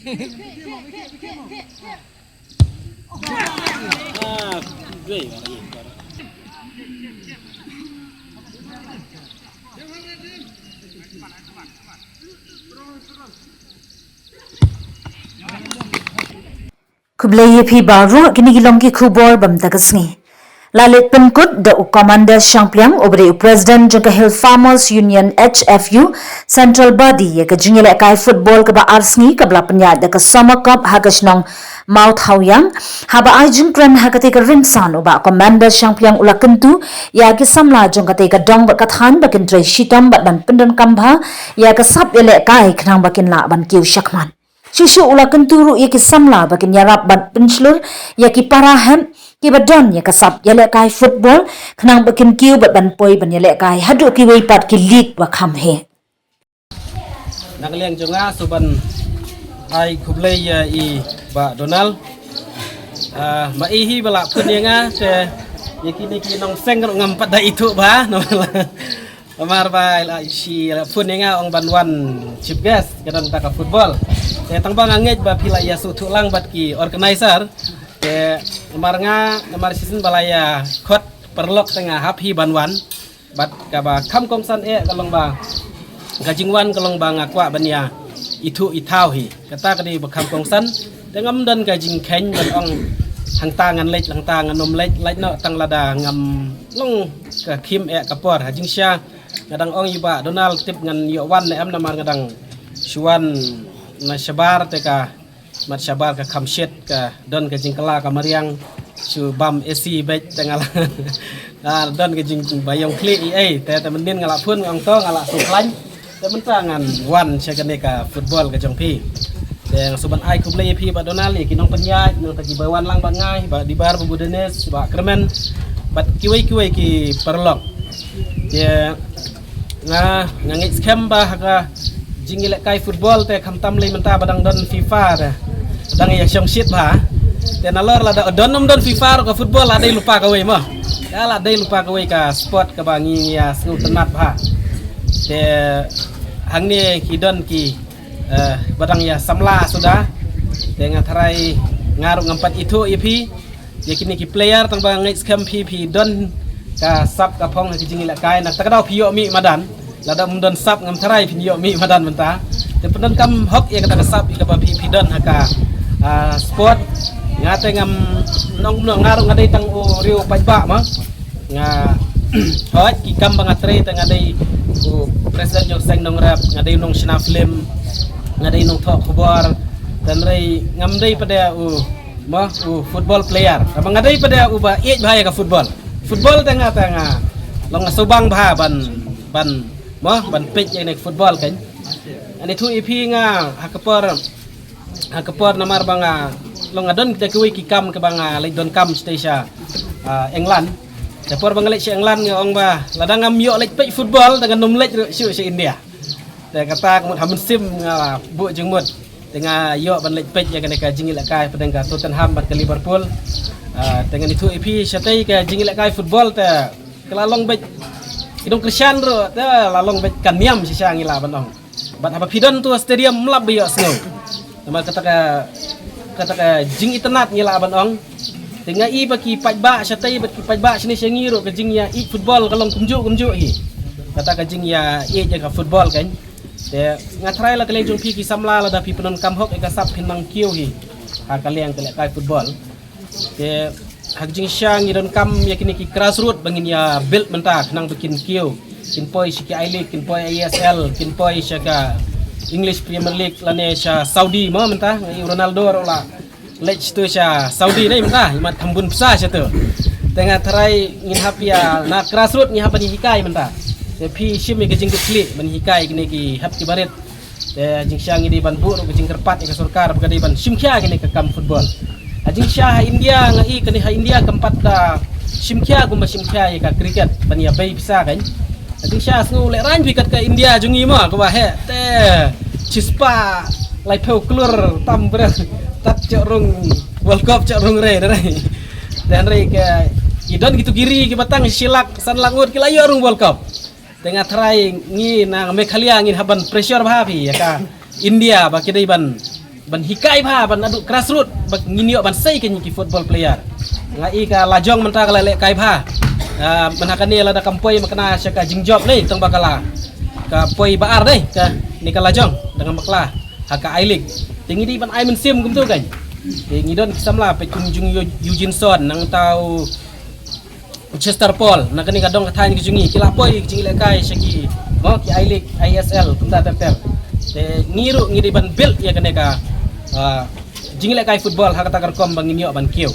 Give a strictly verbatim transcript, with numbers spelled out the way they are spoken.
Khublei ïa phi baroh, kine ki long ki khubor ba mynta ka sngi. La leit pynkut da u Commander Shangpliang, uba dei u President jong ka Hill Farmers Union, H F U, Central Body, ïa ka jingïalehkai football kaba ar sngi kaba la pynïaid da ka Summer Cup ha ka shnong Mawthawiang. Haba ai jingkren ha katei ka rynsan, u Bah Commander Shangpliang u la kyntu ïa ki samla jong katei ka dong bad ka thaiñ ba kin trei shitom bad ban pyndonkam bha ïa ka sap ïalehkai khnang ba kin lah ban kiew shakhmat. Shuh shuh u la kyntu ruh ïa ki samla ba kin ïarap ban pynshlur ïa ki para hep kiba don ïa ka sap ïalehkai football khnang ba kin kiew bad ban poi ban ïalehkai haduh kiwei pat ki league ba kham heh. Na ka liang jong nga, shu ban ai khublei ïa i Bah Donald. Ah, ma i hi ba la phone ïa nga, te ïa kine ki nongseng ruh ngam pat da ithuh bha. Namar ba i la, shi la phone ïa nga ong ban wan chief guest ka don ta ka football. Te tang ba nga ngeit ba phi la ïa sngewthuh lang bad ki organizer. Te namar nga, namar shisien ba la ïa khot paralok te nga hap hi ban wan. Bad kaba kham kongsan eh ka long ba ka jingwan ka long ba nga kwah ban ïa ithuh i thaw hi. Kata ka dei ba kham kongsan. Te ngam don ka jingkheiñ ban ong hangta ngan leit, hangta ngan ym leit, lait noh tang lada ngam long ka khim eh ka por. Ha jingshisha nga dang ong ïa i Bah Donald tip ngan ïoh wan ne em, namar nga dang shu wan na shabar te ka mat shabar ka kham shit, ka don ka jingkylla ka mariang, shu bam A C beit te nga la, ah, don ka jingbaïong khlieh ei ei, te, te mynnin nga la phone nga ong to nga la sngewkhlaiñ. Te mynta ngan wan sha kane ka football ka jong phi. Te nga shu ban ai khublei ïa phi Bah Donald, ïa ki nongpynïaid, nangta kiba wan lang bad nga, Bah Dibar, Bah Budanes, Bah Kyrmen, bad kiwei kiwei ki paralok. Te nga, nga ngeit skhem ba ha ka jingïalehkai football te khamtam lei mynta ba dang don FIFA te dang ïa shongshit bha. Te nalor lada don ym don FIFA ruh ka football la dei lypa kawei mo. Ka la dei lypa kawei ka sport kaba ngi ïa sngewtynnat bha. Te hangne ki don ki, eh, ba dang ïa samla suda. Te nga tharai nga ruh ngam pat ithuh ïa phi. Ïa kine ki player tang ba ngeit skhem phi, phi don ka sap ka phong ha ki jingïalehkai, na kata ka daw phi ïoh mih madan. Lada ym don sap ngam tharai phin ïoh mih madan mynta. Te pyndonkam hok ïa kata ka sap ïa kaba phi, phi don ha ka, ah, sport. Nga te ngam nong, nong nga ruh nga dei tang u riew paidbah ma. Nga hoi ki kam ba nga trei te nga dei u president jong seng nongrep, nga dei u nongshna film, nga dei u nongthoh khubor. Te hynrei ngam dei pat de u mo, u football player. Kaba nga dei pat de uba ïeit bha ïa ka football. Football te nga, te nga long nga sngewbang bha ban, ban mo, ban peit ïa kane ka football kan. Ani thu ïa phi nga ha ka por, ha ka por namar ba nga long nga don kita kiwei ki kam kaba nga leit donkam shatei sha, ah, England. Te por ba nga leit sha England nga ong ba lada ngam ïoh leit peit football te ngan ym leit ruh shuh sha India. Te kata ka mut ha mynsiem nga buh jingmut. Te nga ïoh ban leit peit ïa kane ka jingïalehkai hapdeng ka Tottenham bad ka Liverpool. Ah, te ngan ïathuh ïa phi shatei ka jingïalehkai football te ka la long beit, ki nongkyrshan ruh te la long beit ka niam shisha ngi lah ban ong. Bad haba phi don tu stadium ym lah ba ïohsngew. Namar kata ka, kata ka jingitynnat ngi lah ban ong. Te nga i ba ki paidbah shatei bad ki paidbah shane sha ngi ruh ka jingïaieit football ka long kumjuh kumjuh hi. Kata ka jingïaieit ïa ka football kan. Te nga tharai la ka liang jong phi ki samla lada phi pyndonkam hok ïa ka sap phin nang kiew hi ha ka liang ka lehkai football. Te ha ka jingshisha ngi donkam ïa kine ki grassroot ba ngin ïa build mynta khnang ba kin kiew, kin poi sha ki I-League, kin poi I S L, kin poi sha ka English Premier League lane sha Saudi mo mynta. Nga i u Ronaldo ruh la leit shatu sha Saudi ne mynta, imat kham bun pisa shatu. Te nga tharai ngin hap ïa na grassroot ngi hap ban hikai mynta. Te phi shim ïa ka jingkitkhlieh ban hikai kine ki hep ki barit. Te jingshisha ngi dei ban buh ruh ka jingkyrpad ïa ka sorkar ba ka dei ban shim khia kine ka kam football. Ha jingshisha ha India nga i kane ha India kam pat da shim khia kumba shim khia ïa ka cricket ban ïa bei pisa kan. Jingshisha sngew lehraiñ phi kat ka India jong ngi mo kaba heh te shispah laiphew klur tam bre tat jong rung World Cup jong rung re re. Te hynrei ka i don kitu ki ri kiba tang shi lak san lak ngut ki la ïoh rung World Cup. Te nga tharai ngi na Meghalaya ngin hap ban pressure bha phi ïa ka India ba ki dei ban Ban hikai bha, ban naduh grassroot, ba ngin ïoh ban sei kine ki football player. Nga i ka lajong mynta ka la lehkai bha. Ah, mynta kane lada kam poi makna sha ka jingjop ne, tang ba ka la. Ka poi ba ar ne, kane ka lajong, dang bakla. Ha ka I-League. Te ngi dei ban ai mynsiem kumto kan. Te ngi don ki samla, peit kum jong Eugene Son, nangta u Chester Paul, na kane ka dong ka thaiñ ka jong ngi, ki la poi ki jingïalehkai sha ki, mo, ki I-League, I S L, kumta ter ter. Te ngi ruh ngi dei ban build ïa kane ka, ah, jingïalehkai football ha kata ka rukom ba ngin ïoh ban kiew.